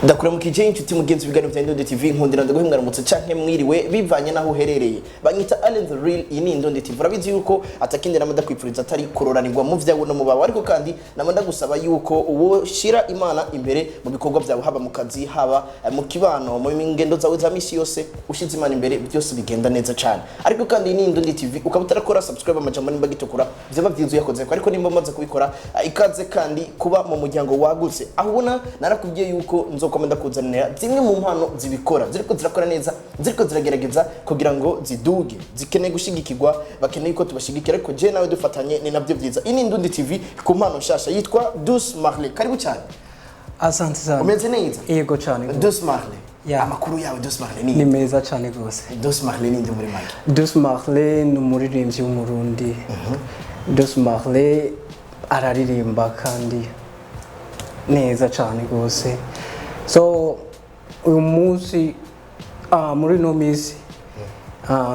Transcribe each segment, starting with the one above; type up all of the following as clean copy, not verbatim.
Ndakuramukije inshuti mugenzi, ibiganiro bya Indundi TV. Nkundira ndaguhe mwaramutse canke mwiriwe bivanye naho uherereye. Banyita Allen the Real, iyi ni Indundi TV. Urabizi yuko atakindi nama ndakwifuriza atari kuroranirwa mu vyawe no mu bawe, ariko kandi nama ndagusaba yuko uwo shira Imana imbere mu bikorwa byawe, haba mu kazi, haba mu kibano, mu ngendo zawe za misi yose. Ushize Imana imbere byose bigenda neza cyane. Ariko kandi iyi ni Indundi TV, ukaba utarakora subscribe, amajambo nimba gitukura vyaba byiza uyakoze, ariko nimba umaze kubikora, ikaze kandi kuba mu muryango wagutse, aho ubona narakubwiye yuko nzokoma ndakuzanira zimwe mu mpano zibikora, ziriko zirakora neza, ziriko ziragerageza kugira ngo ziduge, zikeneye gushigikirwa, bakeneye ko tubashigikira. Ariko je nawe dufatanye ni nabyo byiza. Iyi ni Indundi TV ku mpano nshasha yitwa Douce Marley. Karibu cyane. Asante sana. Umeze neza? Yego cyane gose. Douce Marley. Yeah. Amakuru yawe, Douce Marley, ni Ni meza cyane gose. Douce Marley ni nde muri make? Douce Marley ni umuririmbyi w'Umurundi. Douce Marley araririmba kandi neza cyane gose. So uyu munsi, muri ino minsi,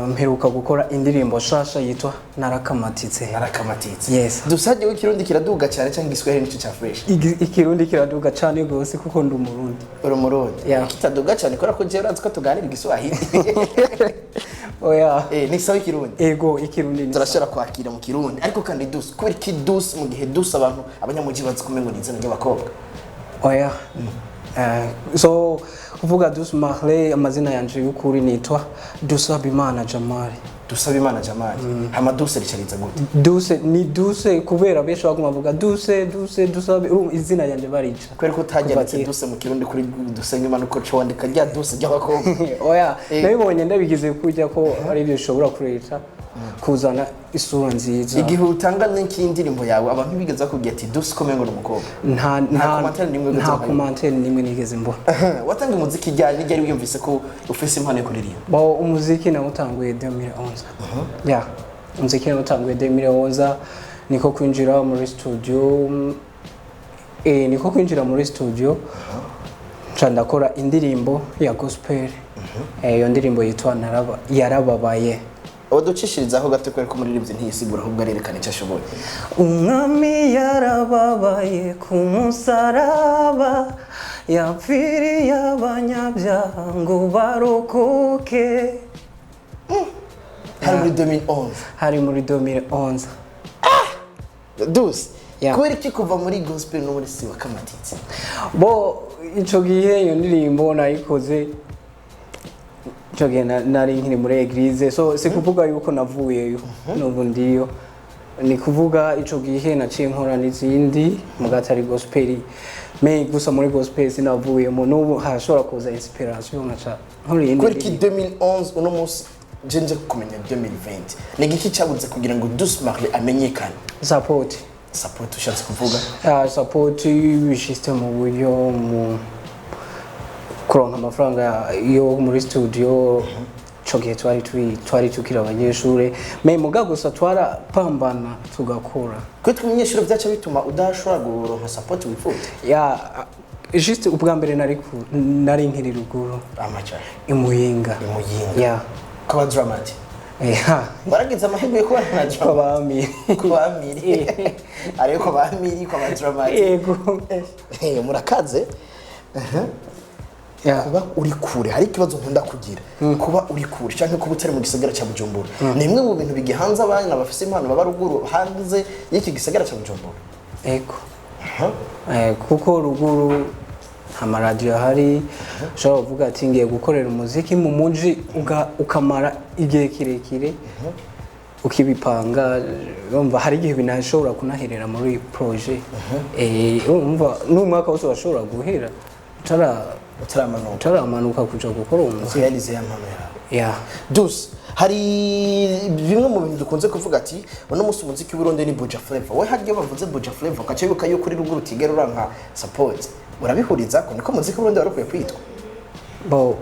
mperuka gukora indirimbo shasha yitwa Narakamatitse. Narakamatitse. Yes. Dusajye w'ikirundi kiraduga cyane cyangwa Igiswahili nicyo cya fresh? Ikirundi kiraduga cyane gose kuko ndi Umurundi. Uri Umurundi? Yeah. Kitaduga cyane kubera ko jewe urazi ko tuganira Igiswahili. Oya. Eh, ni sawa Ikirundi. Ego, Ikirundi ni Turashobora kwakira mu Kirundi. Ariko kandi Douce, kubera iki Douce, mu gihe Douce abantu abanyamuji bazi kumengo ni izina ry'abakobwa? Oya. So kuvuga Douce Marley, amazina yanje y'ukuri nitwa Dusabimana Jamali. Dusabimana Jamali. Hama Douce ricariza gute? Douce ni Douce kubera benshi baguma bavuga Douce, Douce, Dusabe, urumva izina yanje barica. Kubera ko utaryanditse Kuva kera. Douce mu Kirundi kuri Dusengimana, uko co wandika rya Douce ry'abakobwa? Oya, nabibonye ndabigize kujya ko ari ibyo bishobora kureta kuzana isura nziza. Igihe utanga link y'indirimbo yawe, abantu bigeze bakubwira ati Douce ko mengo ni umukobwa? Nta nta Commentaire nimwe nta wigeze? Commentaire nimwe nigeze mbona. Watanga umuziki ryari? Ryari wiyumvise ko ufise impano yo kuririmba? Bo, umuziki nawutanguye 2011. Yeah, umuziki nawutanguye 2011, niko kwinjira muri studio, niko kwinjira muri studio nca ndakora indirimbo ya gospel. Iyo ndirimbo yitwa Yarababaye. Waducishirizaho gato, kubera ko umuririmbyi ntiyisigura, ahubwo arerekana icyo ashoboye. Umwami yarababaye ku musaraba, yapfiriye abanyabyaha ngo barokoke. Hari muri 2011? Hari muri 2011. Douce, Yeah. kubera iki kuva muri gospel no muri siwa kamatitse? Bo, ico gihe iyo ndirimbo nayikoze ico gihe nari nkiri muri église, so si kuvuga yuko navuyeyo, n'ubu ndiyo. Ni kuvuga ico gihe naciye nkora n'izindi muga atari gospel, mais gusa muri gospel sinavuyemo, n'ubu hashobora kuza inspiration nkaca nkora iyindi Kubera iki ndirimbo. 2011, uno munsi je nje kumenya 2020, ni igiki cyabuze kugira ngo Douce Marley amenyekane? Support. Support ushatse kuvuga? Support juste mu buryo mu kuronka amafaranga yo muri studio. Ico gihe twari tukiri abanyeshure, mais muga gusa twarapambana tugakora. Kuri twe umunyeshuri byaca bituma udashobora guronka support wifuza? Ya, juste ubwa mbere nari nkiri ruguru. Amaca Imuyinga. Imuyinga. Ya. Kuba Dramati? Ya. Waragize amahirwe yo kubana na Dramati? Kwabami. Kubamiri, ariko bamiri kwa Dramati. Yego. Murakaze. Ya. Kuba uri kure, hari ikibazo nkunda kugira: kuba uri kure cyangwa kuba utari mu gisagara cya Bujumbura ni imwe mu bintu bigihanze abana bafise impano baba ruguru, hanze y'iki gisagara cya Bujumbura. Ego. Kuko ruguru nta maradiyo ahari ushobora kuvuga ati ngiye gukorera umuziki mu muji, ukamara igihe kirekire ukibipanga. Urumva hari igihe binashobora kunaherera muri projet. Urumva n'umwaka wose washobora guhera utaramanuka. Utaramanuka kuja gukora uwo muziki. Réaliser ya mpano yawe. Ya. Douce, hari bimwe mu bintu dukunze kuvuga ati uno munsi umuziki w'Uburundi ni Buja Flavor. We harya iyo bavuze Buja Flavor ukaca wibuka yuko uri ruguru utigera uranka support, urabihuriza ko niko umuziki w'Uburundi wari ukwiye kwitwa? Bo,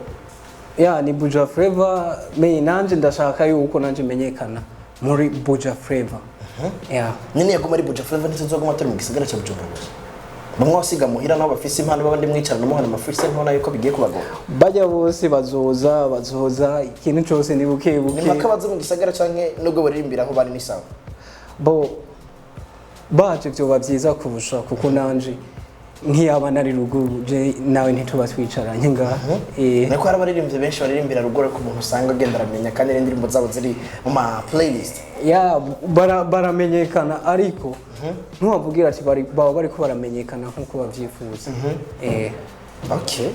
ya, ni Buja Flavor, mais nanje ndashaka yuko nanje menyekana muri Buja Flavor, ya. Nyine yaguma ari Buja Flavor, ntituzoguma turi mu gisagara cya Bujumbura gusa. Bamwe basiga muhira nabo bafise impano babandi mwicarana muhana amafrisa, ntibona yuko bigiye kubagora? Bajya bose bazoza, bazoza, ikintu cyose ni buke Ni buke. mpaka baze mu gisagara canke nubwo baririmbira aho bari ni sawa? Bo, baje vyoba vyiza kurusha, kuko nanje Nk'iyaba nari ruguru, je nawe ntituba twicaranye ngaha. Niko hari abaririmbyi benshi baririmbira ruguru, ariko umuntu usanga agenda aramenya kandi n'indirimbo zabo ziri mu ma playlist. Ya, baramenyekana, ariko ntiwavugira ati baba bariko baramenyekana nk'uko bavyifuza. Okay,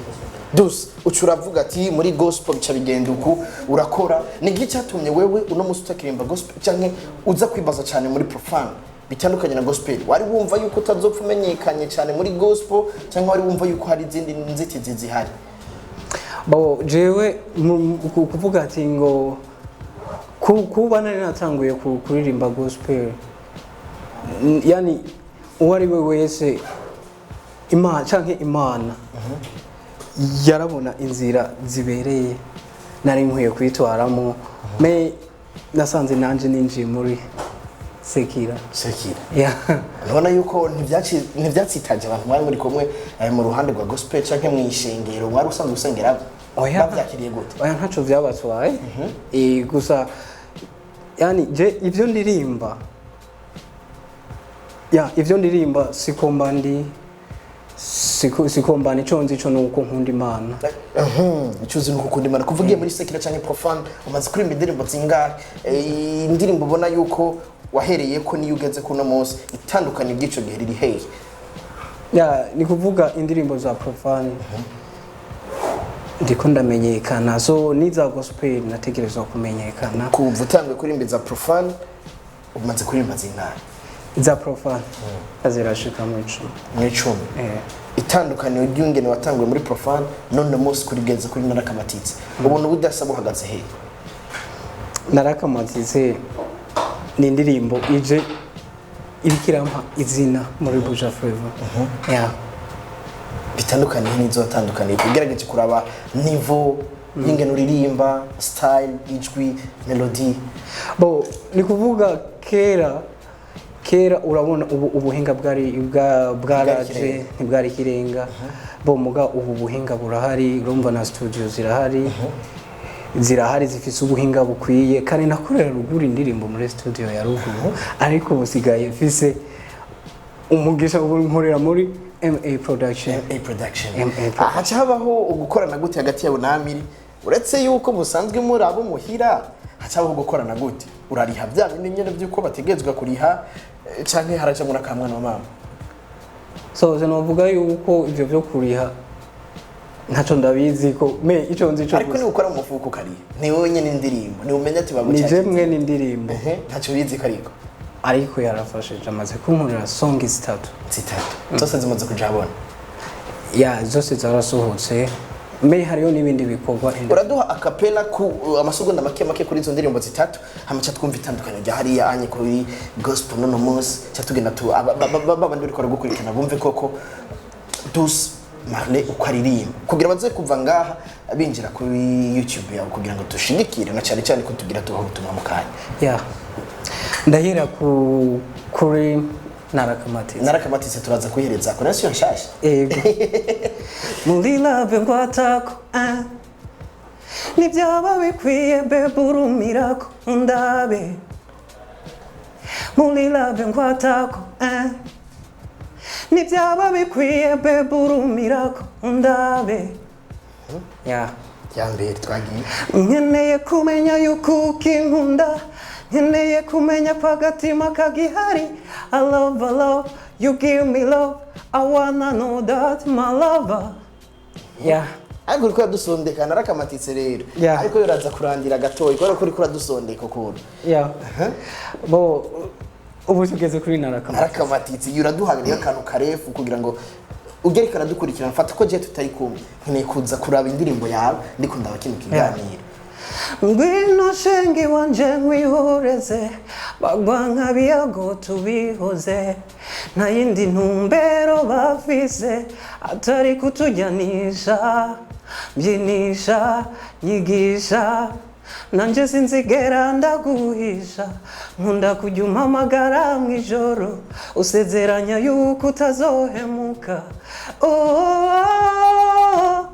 Dus uca uravuga ati muri gospel bica bigenda uku, urakora. Ni iki cyatumye wewe uno munsi utakirimba gospel canke uza kwibaza cyane muri profane bitandukanye na gospel? Wari wumva yuko utazopfa umenyekanye cyane muri gospel, cyangwa wari wumva yuko hari izindi nzitizi zihari? Bo, jewe kuvuga ati ngo kuba nari natanguye kuririmba gospel, yani uwo ari we wese, Imana canke Imana yarabona inzira zibereye nari nkwiye kwitwaramo. Me nasanze nanje ninjiye muri secular. Secular. Yeah. Urabona yuko ntivyatsitaje abantu mwari muri kumwe mu ruhande rwa gospel canke mu ishengero wari usanzwe usengera? Oya. Bavyakiriye gute? Oya, ntaco vyabatwaye. Gusa yani je ivyo ndirimba, ya, ivyo ndirimba siko mba ndi, siko mba nico nzi, ico nuko nkunda Imana. Icyo uzi ni uko ukunda Imana. Kuva ugiye muri secular canke profane, umaze kuririmba indirimbo zingahe? Indirimbo ubona yuko wahereye ko niyo ugeze kuno munsi, itandukanye ry'ico gihe riri hehe? Ya, ni kuvuga indirimbo za profane ndiko ndamenyekana, so n'iza gospel nategerezwa kumenyekana. Kuva utanguye kuririmba iza profane, umaze kuririmba zingahe? Iza profane zirashika mu 10. Mu 10? Itandukaniro ry'ingene watanguye muri profane none munsi kurigeza kuri Narakamatitse, ubuntu budasa buhagaze hehe? Narakamatitse ni indirimbo ije iriko irampa izina muri Buja Flavor, yeah. Bitandukaniye n'izo watandukaniye, ugerageje kuraba niveau y'ingene uririmba, style, ijwi, melody? Bo, ni kuvuga kera kera, urabona ubu ubuhinga bwari bwaraje. Ikirenga. Ntibwari ikirenga. Bo, muga ubu buhinga burahari, urumva na studio zirahari zifise ubuhinga bukwiye. Kare nakorera ruguru indirimbo muri studio ya ruguru, ariko ubu sigaye mfise umugisha, ubu nkorera muri MA Production. MA Production. MA Production. Haca habaho ugukorana gute hagati yawe na Amiri, uretse yuko musanzwe muri abo muhira? Haca habaho gukorana gute? Urariha bya bindi nyene by'uko bategerezwa kuriha, canke haracamwo n'akamwana wa mama? So sinovuga yuko ivyo vyo kuriha ntaco ndabizi ko me ico nzi ico Ariko gusa niba ukora mu mufuko ukariha, ni wowe nyene indirimbo ni umenya ati ni bagucaje. je mwene indirimbo. Ehe, ntacyo ubizi ko ariko Ariko yarafashije, amaze kunkorera song zitatu. Zitatu zose zimaze kuja habona? Ya, zose zarasohotse, me hariyo n'ibindi bikorwa Uraduha a cappella ku amasegonda make make kuri izo ndirimbo zitatu, hama ca twumva itandukaniro rya hariya anye kuri gospel nono munsi, ca tugenda tu babandi bariko baragukurikirana bumve koko Dus Marley uko aririmba, kugira baze kuva ngaha binjira kuri YouTube yawe kugira ngo dushigikire, na cyane cyane ko tugira tubaho ubutumwa mu kanya. Ya, ndahera ku kuri Narakamatitse. Narakamatitse turaza kuyihereza ko nayo nshasha. Ego. Muri love ngwatako, ah. Nibyaba bikwiye bebe urumirako ndabe. Muri love ngwatako, ah. Nibyaba bikwiye bebe urumirako ndabe. Ya. Ya mbere twagiye. Nkeneye kumenya yuko ukinkunda, nkeneye kumenya ko agatima kagihari. I love, I love, you give me love, I wanna know that, my lover. Yeah. Ariko uriko uradusondeka Narakamatitse rero. Yeah. Ariko yoraza kurandira gatoyi kubera ko uriko uradusondeka ukuntu. Yeah. Bo, ubu tugeze kuri Narakamatitse. Narakamatitse iyo uraduha akantu karefu kugira ngo ugere karadukurikirana. Fata ko je tutari kumwe, nkeneye kuza kuraba indirimbo yawe ndiko ndaba kino kiganiro. Ngwino shenge wanje nkwihoreze, bagwa nka biyago tubihoze, nta yindi ntumbero bafise atari kutujyanisha. Mbyinisha, nyigisha, nanje sinzigera ndaguhisha. Nkunda kujya umpamagara mu ijoro usezeranya yuko utazohemuka. Oh,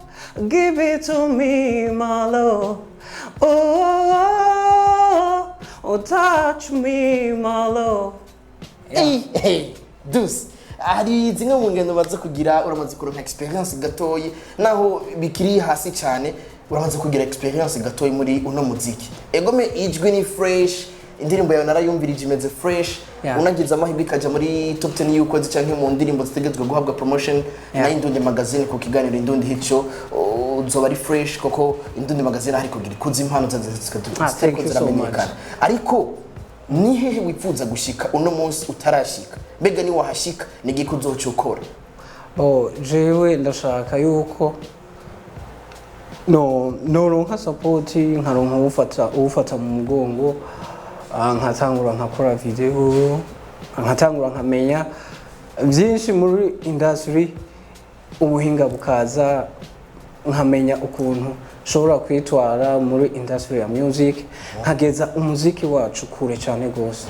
give it to me, my love. Oh, touch me, my love. Hey, hey, Dus. Hari zimwe mu ngendo baza kugira, uramaze kuronka experience gatoyi, naho bikiri hasi cyane, uramaze kugira experience gatoyi muri uno muziki. Egome, ijwi ni fresh, indirimbo yawe narayumvirije, imeze fresh. Unagize amahirwe ikaja muri top 10 y'ukwezi canke mu ndirimbo zitegerezwa guhabwa promotion na Indundi Magazine ku kiganiro Indundi Hit Show, uzoba ari fresh, koko Indundi Magazine hari kugira ikuza impano Ah, thank you so much. ziramenyekana. Ariko ni hehe wifuza gushika uno munsi utarashika? Mbega ni wahashika, ni igiki uzoca ukora? Oh, jewe ndashaka yuko no noronka support, nkaronka uwufata mu mugongo, nkatangura nkakora video, nkatangura nkamenya byinshi muri industry, ubuhinga bukaza, nkamenya ukuntu nshobora kwitwara muri industry ya music, nkageza umuziki wacu kure cyane rwose,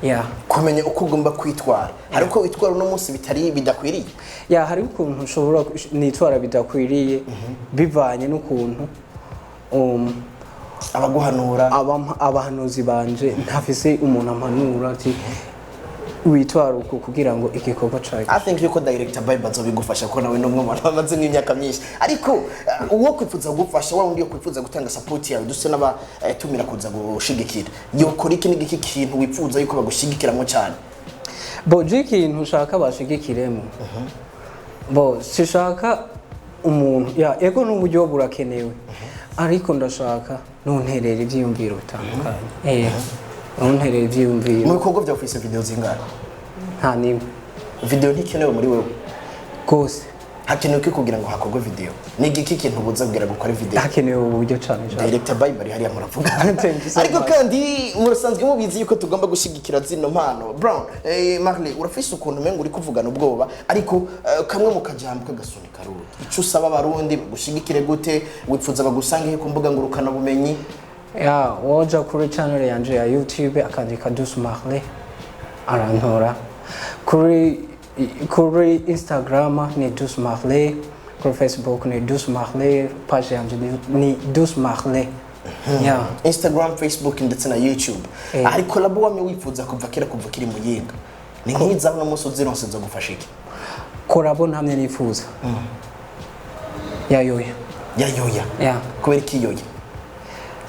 yeah. Kumenya uko ugomba kwitwara, hari uko witwara uno munsi bitari bidakwiriye? Ya, hari ukuntu nshobora nitwara bidakwiriye bivanye n'ukuntu abaguhanura. Abahanuzi banje, ntafise umuntu ampanura ati witwara uku kugira ngo igikorwa cawe. I think yuko director Bible azobigufasha, ko nawe n'umwe mu bantu bamaze nk'imyaka myinshi. Ariko uwo kwifuza kugufasha, wa wundi yo kwifuza gutanga support yawe, duse n'abatumira kuza gushigikira, yokora iki? N'igiki kintu wifuza yuko bagushigikiramwo cyane? Bo, je ikintu ushaka bashigikiremo, bo sishaka umuntu ya ego, n'uburyo burakenewe, ariko ndashaka nunterera ivyiyumviro bitandukanye, nunterera ivyiyumviro. Mu bikorwa byawe ufise video zingana? Nta nimwe. Video ntikenewe muri wewe? Rwose. Hakenewe iki kugira ngo hakorwe video? Ni igiki kintu ubuza kugira ngo ukore video? Hakenewe uburyo cane cane. Director Bible hariya muravuga. Thank you so Ariko much. kandi murasanzwe mubizi yuko tugomba gushigikira zino mpano. Brown, Marley, urafise ukuntu umenga uri kuvugana ubwoba, ariko kamwe mu kajambo kagasunika rundi, ico usaba abarundi, bagushigikire gute? Wifuza bagusange he ku mbuga ngurukana bumenyi? Ya, woja kuri channel yanje ya YouTube akandika Douce Marley arantora. Kuri Instagram ni Douce Marley, kuri Facebook ni Douce Marley, page yanje ni Douce Marley, ya. Instagram, Facebook ndetse na YouTube. Ariko labo wamye wifuza kuva kera, kuva kiri muyinga, ni nk'iza uno munsi uzironse zo gufasha iki? Collabo ntamye nifuza ya yoya. Ya yoya? Ya. Kubera iki yoya?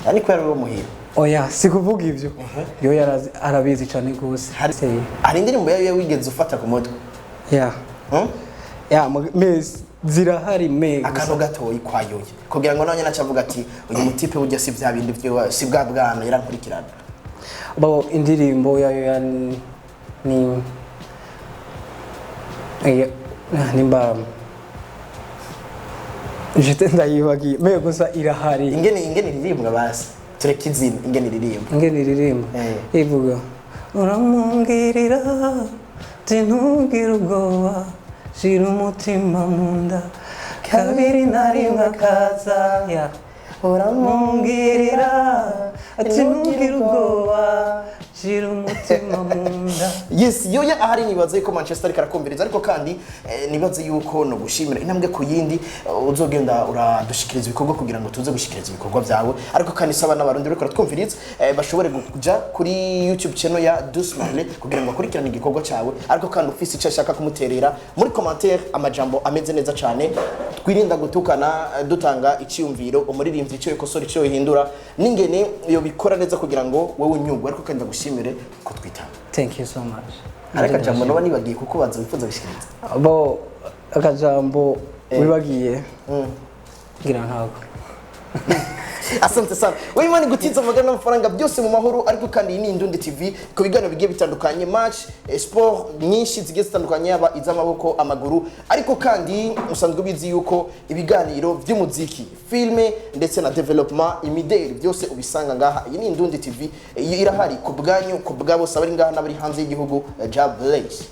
Ariko yari uwo muhira? Oya, sikuvuga ibyo, yoya arabizi cyane rwose. Hari indirimbo yayo wigeze ufata ku mutwe? Ya. Hmm? Ya, mezi zirahari me gusa. Akantu gatoyi kwa yoya kugira ngo nawe nyine acavuga ati uyu mutipe burya si bya bindi byo, si bwa bwana yarankurikirana. Bo, indirimbo yayo ya ni nimba jete ndayibagiye me, gusa irahari. Ingene iririmbwa basi, tureke izina, ingene iririmba. Ingene iririmba? Ivuga uramungirira ati ntugire ubwoba, shira umutima mu nda, kabiri na rimwe akaza, ya uramungirira ati ntugire ubwoba, shira umutima mu nda. Yes, yoya ahari nibaza yuko Manchester ariko arakumviriza. Ariko kandi nibaze yuko no gushimira intambwe ku yindi, uzogenda uradushikiriza ibikorwa kugira ngo tuze gushikiriza ibikorwa byawe. Ariko kandi saba n'abarundi bariko baratwumviriza, bashobore kuja kuri YouTube channel ya Douce Marley kugira ngo bakurikirane igikorwa cyawe. Ariko kandi ufise icyo ashaka kumuterera muri commentaire, amajambo ameze neza cyane, twirinda gutukana, dutanga icyumviro umuririmbyi icyo yikosora, icyo yohindura n'ingene yo bikora neza kugira ngo wowe unyugwe. Ariko kandi ndagushimire ko twitanga. Thank you so much. Hari akajambo naba nibagiye kukubaza wifuza gushikiriza? Bo, akajambo wibagiye ngira ntabwo. Asante sana wewe. Imana igutiza amagara n'amafaranga byose mu mahoro. Ariko kandi iyi ni Indundi TV ku biganiro bigiye bitandukanye, match, sport nyinshi zigiye zitandukanye, yaba iz'amaboko, amaguru. Ariko kandi usanzwe ubizi yuko ibiganiro by'umuziki, filme ndetse na development, imideli, byose ubisanga ngaha. Iyi ni Indundi TV, iyi irahari ku bwanyu, ku bwa bose abari ngaha n'abari hanze y'igihugu. Jah bless.